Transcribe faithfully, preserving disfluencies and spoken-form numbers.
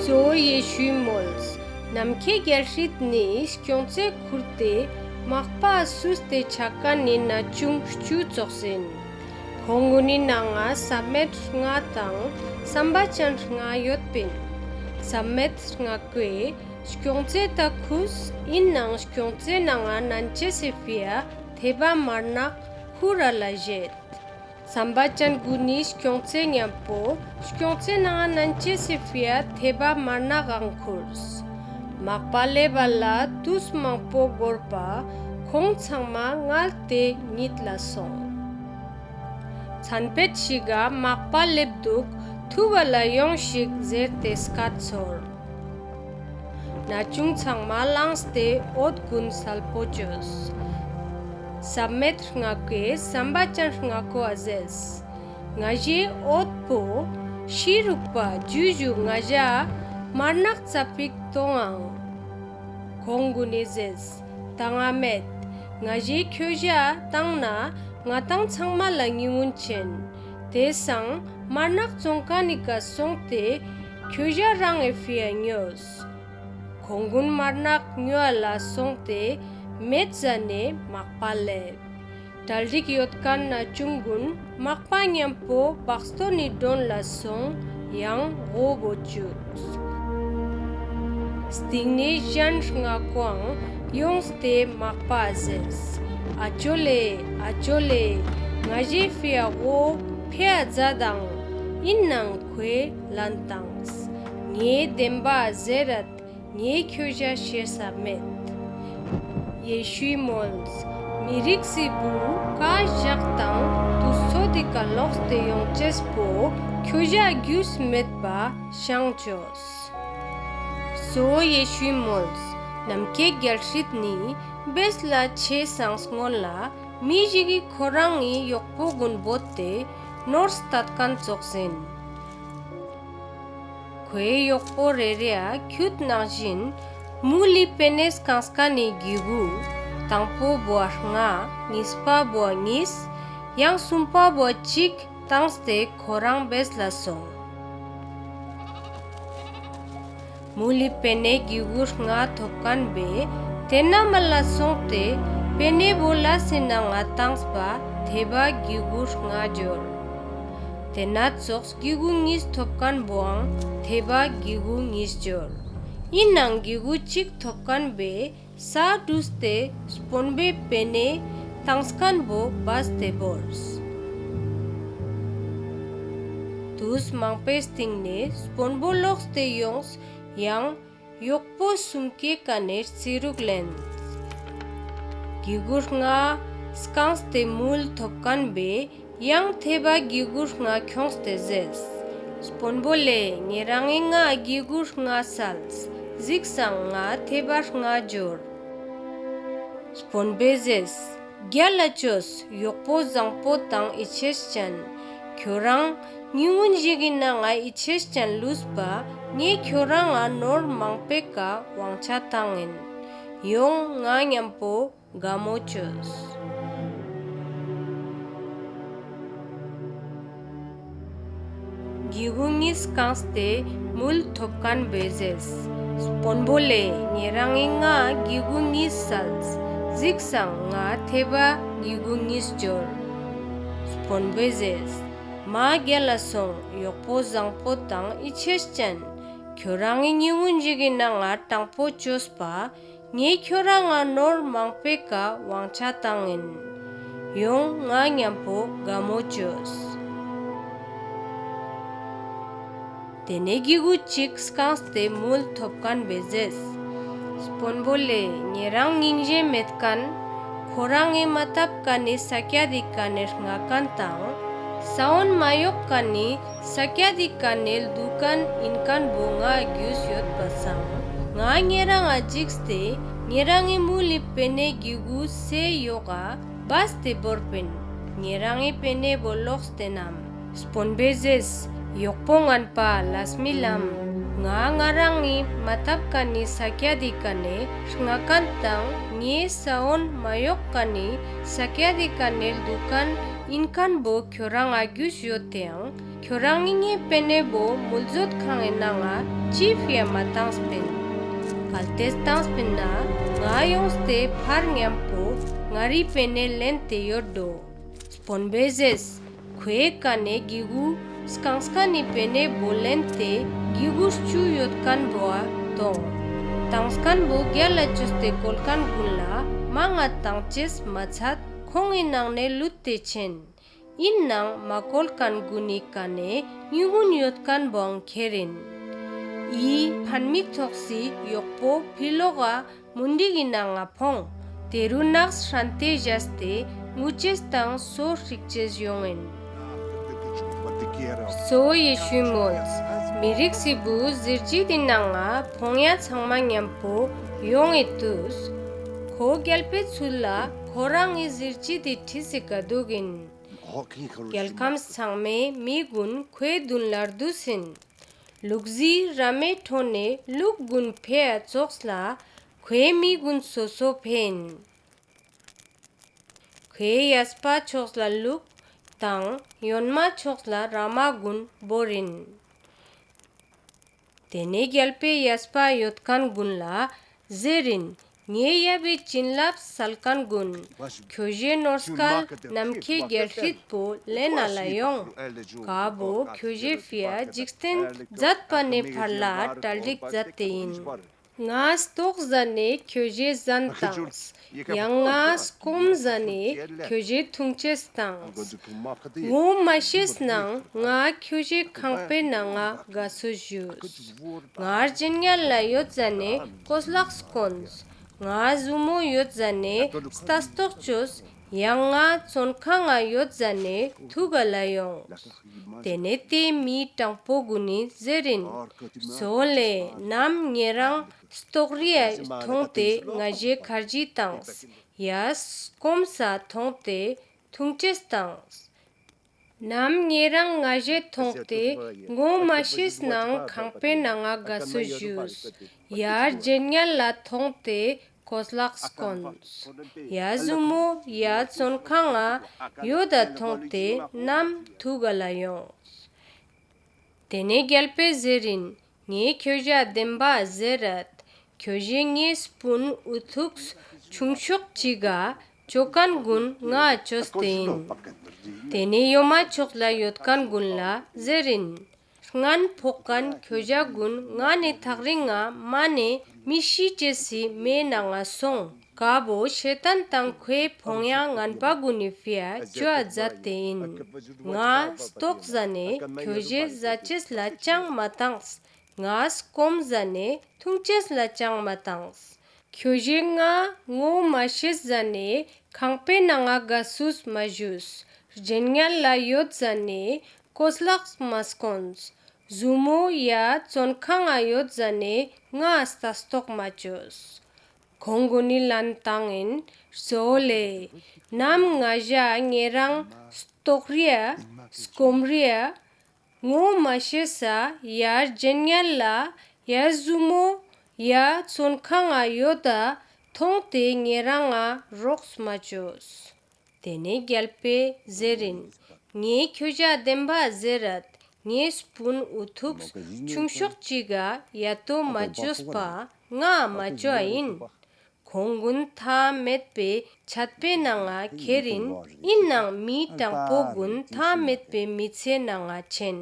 གཙོ་བོ་ཡེ་ཤུའི་མོལས། ནམ་ཁའེ་གྱལ་སྲིད་ནི་སྐྱོང་ཚའེ་ཁུར་ཏེ་མག་པའ་སུས་ཏེ་ཆ་ཁན་ནི་ན་ཆུང་ཅུ་ཙོགས་ཨིན། ཁོང་གུན་ནི་ནང་ང་སབ་མེད་ལྔ་དང་སམ་པ་ཅན་ལྔ་ཡོད་པིན། སབ་མེད་ལྔ་ཀོའེ་སྐྱོང་ཚའེ་ཏ་ཁུརས། ཨིན་ནའང་སྐྱོང་ཚའེ་ནང་ང་ནན་ཅེས་སི་ཕིའ་ཐེ་བ་མར་ནག་ཁུར་ར་ལ་ཞེད། སམ་པ་ཅན་གུན་ནི་སྐྱོང་ཚའེ་ཉམ་པོ་སྐྱོང་ཚའེ་ནང་ང་ནན་ཅེས་སི་ཕིའ་ཐེ་བ་མར་ནག་གང་ཁུརས། མག་པ་ལེབ་བ་ལ་ཏུས་མང་པོ་གོར་པ་ཁོང་ཚང་མ་ངལ་ཏེ་ཉིད་ལ་སོང་། ཚན་ཕེད་ཞིག་ག་མག་པ་ལེབ་དུག་ཐུབ་བ་ལ་ཡོང་ཞིག་ཟེར་ཏེ་སྐད་ཚོར། ན་ཆུང་ཚང་མ་ལངས་ཏེ་འོད་གུན་སལ་པོ་ཅོས། སབ་མེད་ལྔ་ཀོའེ་སམ་པ་ཅན་ལྔ་ཀོའ་ཟེརས། ང་ཞའེ་འོད་པོ་ཤི་རུག་པ་ཇུ་ཇུ་ང་ཞའ་མར་ནག་ཙ་པིག་ཏོང་ངང་། ཁོང་གུན་ནི་ཟེརས། ཏང་ང་མེད། ང་ཞའེ་ཁྱོ་ཞའ་ཏང་ན་ང་དང་ཚང་མ་ལ་ཉུ་ངུན་ཆེན། ཏེ་སང་མར་ནག་ཙོང་ཁན་ནི་ཀ་སོང་སྟེ་ཁྱོ་ཞ་རང་ངི་ཕིའ་ཉོས། ཁོང་གུན་མར་ནག་ཉོའ་ལ་སོང་སྟེ་མེད་ཟ་ནེ་མག་པ་ལེབ། གྲ་སྒྲིག་ཡོད་ཁན་ན་ཆུང་གུན་མག་པ་ཉམ་པོ་བག་སྟོན་ནི་དྲོན་ལ་སོང་ཡང་གོ་བོ་ཅུགས། སྟིང་ནེ་ཞན་ལྔ་ཀོའང་ཡོངས་ཏེ་མག་པའ་ཟེརས། ཨ་ཅོ་ལེ་ཨ་ཅོ་ལེ། ང་ཞའེ་ཕིའ་གོ་ཕེའ་ཛད་དང་། ཨིན་ནའང་ཁོའེ་ལན་ཏངས། ངའེ་དེན་བ་ཟེར་རད། ངའེ་ཁྱོ་ཞའ་ཤེས་ས་མེད། ཡེ་ཤུའི་མོལས། མི་རིགས་སི་བུ་ཀའ་ཞག་དང་ཏུས་ཚོད་དི་ཀ་ལོགས་ཏེ་ཡོང་ཅེས་པོ་ཁྱོ་ཞའ་གྱུས་མེད་པ་ཤང་ཅོས། གཙོ་བོ་ཡེ་ཤུའི་མོལས། ནམ་ཁའེ་གྱལ་སྲིད་ནི་བེས་ལ་ཆའེ་སང་སྔུན་ལ་མི་ཞིག་གི་ཁོ་རང་ངི་ཡོག་པོ་གུན་བོས་ཏེ་ནོར་སྟད་ཁན་ཙོགས་ཨིན། ཁོའེ་ཡོག་པོ་རེ་རེའ་ཁྱུད་ནང་ཞིན་མུལ་ལི་པེ་ནེ་སྐངས་ཁན་ནི་གྱི་གུ་དང་པོ་བོའ་ལྔ་ཉིས་པ་བོའ་ཉིས་ཡང་སུམ་པ་བོའ་ཅིག་ཏངས་ཏེ་ཁོ་རང་བེས་ལ་སོང་། མུལ་ལི་པེ་ནེ་གྱི་གུ་ལྔ་ཐོབ་ཁན་བོའེ་ཏེན་ན་མ་ལ་སོང་སྟེ་པེ་ནེ་བོ་ལས་སི་ནང་ང་ཏངས་པ་ཐེ་བ་གྱི་གུ་ལྔ་ཇོར། ཏེན་ན་ཙོགས་གྱི་གུ་ཉིས་ཐོབ་ཁན་བོའང་ཐེ་བ་གྱི་གུ་ཉིས་ཇོར། ཨིན་ནའང་གྱི་གུ་ཅིག་ཐོབ་ཁན་བོའེ་ས་གྲུས་ཏེ་སྤོན་པོའེ་པེ་ནེ་ཏངས་ཁན་བོ་བས་ཏེ་བོརས། ཏུས་མང་པོའེ་སྟིང་ནེ་སྤོན་པོ་ལོགས་ཏེ་ཡོངས་ཡང་ཡོག་པོ་སུམ་ཀའེ་ཀ་ནེ་རྩི་རུག་ལེན། གྱི་གུ་ལྔ་སྐངས་ཏེ་མུལ་ཐོབ་ཁན་བོའེ་ཡང་ཐེ་བ་གྱི་གུ་ལྔ་ཁྱོངས་ཏེ་ཟེརས། སྤོན་པོ་ལེ་ཉེ་རང་ངི་ང་གྱི་གུ་ལྔ་སལས། ཟིགས་སང་ང་ཐེ་བ་ལྔ་ཇོར། སྤོན་པོའེ་ཟེརས། གྱལ་ལ་ཅོས་ཡོག་པོ་ཟང་པོ་དང་ཨིད་ཆེས་ཅན། ཁྱོ་རང་ཉུ་ངུན་ཞིག་གི་ནང་ང་ཨིད་ཆེས་ཅན་ལུས་པ་ངའེ་ཁྱོ་རང་ང་ནོར་མང་པོའེ་ཀ་ཝང་ཆ་ཏང་ཨིན། ཡོང་ང་ཉམ་པོ་གའ་མོ་ཅོས། གྱི་གུ་ཉིས་སྐངས་ཏེ་མུལ་ཐོབ་ཁན་བོའེ་ཟེརས། སྤོན་པོ་ལེ་ཉེ་རང་ངི་ང་གྱི་གུ་ཉིས་སལས། ཟིགས་སང་ང་ཐེ་བ་གྱི་གུ་ཉིས་ཇོར། སྤོན་པོའེ་ཟེརས། མ་གྱལ་ལ་སོང་ཡོག་པོ་ཟང་པོ་དང་ཨིད་ཆེས་ཅན། ཁྱོ་རང་ངི་ཉུ་ངུན་ཞིག་གི་ནང་ང་ཏང་པོ་ཅོས་པ་ངའེ་ཁྱོ་རང་ང་ནོར་མང་པོའེ་ཀ་ཝང་ཆ་ཏང་ཨིན། ཡོང་ང་ཉམ་པོ་གའ་མོ་ཅོས། ཏེ་ནེ་གྱི་གུ་ཅིག་སྐངས་ཏེ་མུལ་ཐོབ་ཁན་བོའེ་ཟེརས། སྤོན་པོ་ལེ་ཉེ་རང་ཉིང་ཞེ་མེད་ཁན་ཁོ་རང་ངི་མ་ཏབ་ཁན་ནི་ས་ཀྱད་དི་ཀ་ནེ་རྔ་ཁན་དང་ས་བོན་མ་ཡོག་ཁན་ནི་ས་ཀྱད་དི་ཀ་ནེ་ལྡུ་ཁན་ཨིན་ཁན་བོ་ངའ་གྱུས་ཡོད་པ་སང་ང་ཉེ་རང་ང་ཇིགས་ཏེ་ཉེ་རང་ངི་མུལ་ལི་པེ་ནེ་གྱི་གུ་སའེ་ཡོག་ག་བས་ཏེ་བོར་པིན། ཉེ་རང་ངི་པེ་ནེ་བོ་ལོགས་ཏེ་ནམ། སྤོན་པོའེ་ཟེརས། ཡོག་པོ་ངན་པ་ལས་མི་ལམ། ང་ང་རང་ངི་མ་ཏབ་ཁན་ནི་ས་ཀྱད་དི་ཀ་ནེ་རྔ་ཁན་དང་ངའེ་ས་བོན་མ་ཡོག་ཁན་ནི་ས་ཀྱད་དི་ཀ་ནེ་ལྡུ་ཁན་ཨིན་ཁན་བོ་ཁྱོ་རང་ང་གྱུས་ཡོད་ཏེའང་ ཁྱོ་རང་ངི་ངའེ་པེ་ནེ་བོ་མུལ་ཛོད་ཁང་ངི་ནང་ང་ཅི་ཕིའ་མ་ཏངས་པིན། གལ་ཏེ་ཏངས་པིན་ན་ང་ཡོངས་ཏེ་ཕར་ཉམ་པོ་ངའི་པེ་ནེ་ལེན་ཏེ་ཡོད་དོ། སྤོན་པོའེ་ཟེརས། ཁོའེ་ཀ་ནེ་གི་གུ་སྐང་སྐན་ནི་པེ་ནེ་བོ་ལེན་ཏེ་གི་གུ་ཅུ་ཡོད་ཁན་བོའ་ཏོང་། ཏང་སྐན་བོ་གྱལ་ལ་ཅོས་ཏེ་ཀོལ་ཁན་གུན་ལ་མང་ང་ཏང་ཅེས་མ་ཚད་ཁོང་ངི་ནང་ནེ་ལུད་ཏེ་ཆེན། ཨིན་ནའང་མ་ཀོལ་ཁན་གུན་ནི་ཀ་ནེ་ཉུ་གུན་ཡོད་ཁན་བོའང་ཁྱེར་ཨིན། འི་ཕན་མི་ཐོགས་སི་ཡོག་པོ་ཕི་ལོག་ག་མུན་དིག་གི་ནང་ང་ཕོངས། ཏེ་རུ་ནགས་ཧྲན་ཏེ་ཞགས་ཏེ་ངུ་ཅེས་དང་སོ་ཧྲིག་ཅེས་ཡོང་ཨིན། གཙོ་བོ་ཡེ་ཤུའི་མོལས། མི་རིགས་སི་བུ་ཟི་རྗིད་དི་ནང་ང་ཕོང་ཡ་ཚང་མ་ཉམ་པོ་ཡོང་ངི་ཏུས། ཁོ་གྱལ་པོའེ་ཚུལ་ལ་ཁོ་རང་ངི་ཟི་རྗིད་དི་ཁྲིས་སི་ཀ་དུག་ཨིན། གྱལ་ཁམས་ཚང་མའེ་མི་གུན་ཁོའེ་དུན་ལ་རྡུས་ཨིན། ལུག་རྫིའི་ར་མའེ་ཕྲོ་ནེ་ལུག་གུན་ཕེའ་ཙོགས་ལ་ཁོའེ་མི་གུན་སོ་སོ་ཕེ་ཨིན། ཁོའེ་ཡས་པ་ཕྱོགས་ལ་ལུག་དང་ཡོན་མ་ཕྱོགས་ལ་ར་མ་གུན་བོར་ཨིན། ཏེ་ནེ་གྱལ་པོའེ་ཡས་པ་ཡོད་ཁན་གུན་ལ་ཟེར་ཨིན། ངའེ་ཡབ་བི་ཅིན་ལབས་སལ་ཁན་གུན་ཁྱོ་ཞའེ་ནོར་སྐལ་ནམ་ཁའེ་གྱལ་སྲིད་པོ་ལེན་ན་ལ་ཡོང་། ཀ་བོ་ཁྱོ་ཞའེ་ཕིའ་ཇིག་རྟེན་ཛད་པ་ནེ་ཕར་ལ་གྲ་སྒྲིག་ཛད་ཏེ་ཨིན། ང་ལྟོགས་ཟ་ནེ་ཁྱོ་ཞའེ་ཟན་ཏངས། ཡང་ང་སྐོམ་ཟ་ནེ་ཁྱོ་ཞའེ་ཐུང་ཅེས་ཏངས། ངོ་མ་ཤེས་ནའང་ང་ཁྱོ་ཞའེ་ཁང་པའེ་ནང་ང་གའ་སུ་ཞུས། ང་རྗེན་ཉལ་ལ་ཡོད་ཟ་ནེ་ཀོས་ལག་སྐོནས། ང་ཟུ་མོ་ཡོད་ཟ་ནེ་ལྟ་རྟོག་ཅོས། ཡང་ང་ཙོན་ཁང་ང་ཡོད་ཟ་ནེ་ཐུག་ག་ལ་ཡོངས། ཏེ་ནེ་ཏེ་མི་དྲང་པོ་གུན་ནི་ཟེར་ཨིན། གཙོ་བོ་ལེ་ནམ་ཉེ་རང་ལྟོགས་རི་ཡ་ཐོང་ཏེ་ང་ཞའེ་ཁར་ཇི་ཏངས། ཡ་སྐོམ་ས་ཐོང་ཏེ་ཐུང་ཅེས་ཏངས། ནམ་ཉེ་རང་ང་ཞའེ་ཐོང་ཏེ་ངོ་མ་ཤེས་ནའང་ཁང་པའེ་ནང་ང་གའ་སུ་ཞུས། ཡ་རྗེན་ཉལ་ལ་ཐོང་ཏེ་ཀོས་ལག་སྐོནས། ཡ་ཟུ་མོ་ཡ་ཙོན་ཁང་ང་ཡོད་ད་ཐོང་ཏེ་ནམ་ཐུག་ག་ལ་ཡོངས། ཏེ་ནེ་གྱལ་པོའེ་ཟེར་ཨིན། ངའེ་ཁྱོ་ཞའ་དེན་བ་ཟེར་རད། ཁྱོ་ཞའེ་ངའེ་སྤུན་འུ་ཐུགས་ཆུང་ཤོས་ཅིག་ག་ཅོ་ཁན་གུན་ངའ་ཅོས་ཏེ་ཨིན། ཏེ་ནེ་ཡོ་མ་ཕྱོགས་ལ་ཡོད་ཁན་གུན་ལ་ཟེར་ཨིན། སྔན་ཕོག་ཁན་ཁྱོ་ཞ་གུན་ང་ནེ་ཐག་རིང་ང་མ་ནེ་མི་ཤི་ཅེས་སི་མེའི་ནང་ང་སོང་། ཀ་བོ་ཤེ་ཏཱན་དང་ཁོའེ་ཕོ་ཉ་ངན་པ་གུན་ནི་ཕིའ་ཅོའ་ཛད་ཏེ་ཨིན། ང་ལྟོགས་ཟ་ནེ་ཁྱོ་ཞའེ་ཟ་ཅེས་ལ་ཅང་མ་ཏངས། ང་སྐོམ་ཟ་ནེ་ཐུང་ཅེས་ལ་ཅང་མ་ཏངས། ཁྱོ་ཞའེ་ང་ངོ་མ་ཤེས་ཟ་ནེ་ཁང་པའེ་ནང་ང་གའ་སུས་མ་ཞུས། རྗེན་ཉལ་ལ་ཡོད་ཟ་ནེ་ཀོས་ལག་མ་སྐོནས། ཟུ་མོ་ཡ་ཙོན་ཁང་ང་ཡོད་ཟ་ནེ་ངའ་ལྟ་རྟོག་མ་ཅོས། ཁོང་གུན་ནི་ལན་ཏང་ཨིན། གཙོ་བོ་ལེ། ནམ་ང་ཞ་ཉེ་རང་ལྟོགས་རི་ཡ་སྐོམ་རི་ཡ་ངོ་མ་ཤེས་ས་ཡ་རྗེན་ཉལ་ལ་ཡ་ཟུ་མོ་ཡ་ཙོན་ཁང་ང་ཡོད་ད་ཐོང་ཏེ་ཉེ་རང་ང་རོགས་མ་ཅོས། ཏེ་ནེ་གྱལ་པོའེ་ཟེར་ཨིན། ངའེ་ཁྱོ་ཞའ་དེན་བ་ཟེར་རད། ངའེ་སྤུན་འུ་ཐུགས་ཆུང་ཤོས་ཅིག་ག་ཡ་ཏོ་མ་ཅོས་པ་ངའ་མ་ཅོའ་ཨིན། ཁོང་གུན་ཐའ་མེད་པའེ་ཆད་པའེ་ནང་ང་ཁྱེར་ཨིན། ཨིན་ནའང་མི་དྲང་པོ་གུན་ཐའ་མེད་པའེ་མི་ཚེའེ་ནང་ང་ཆེན།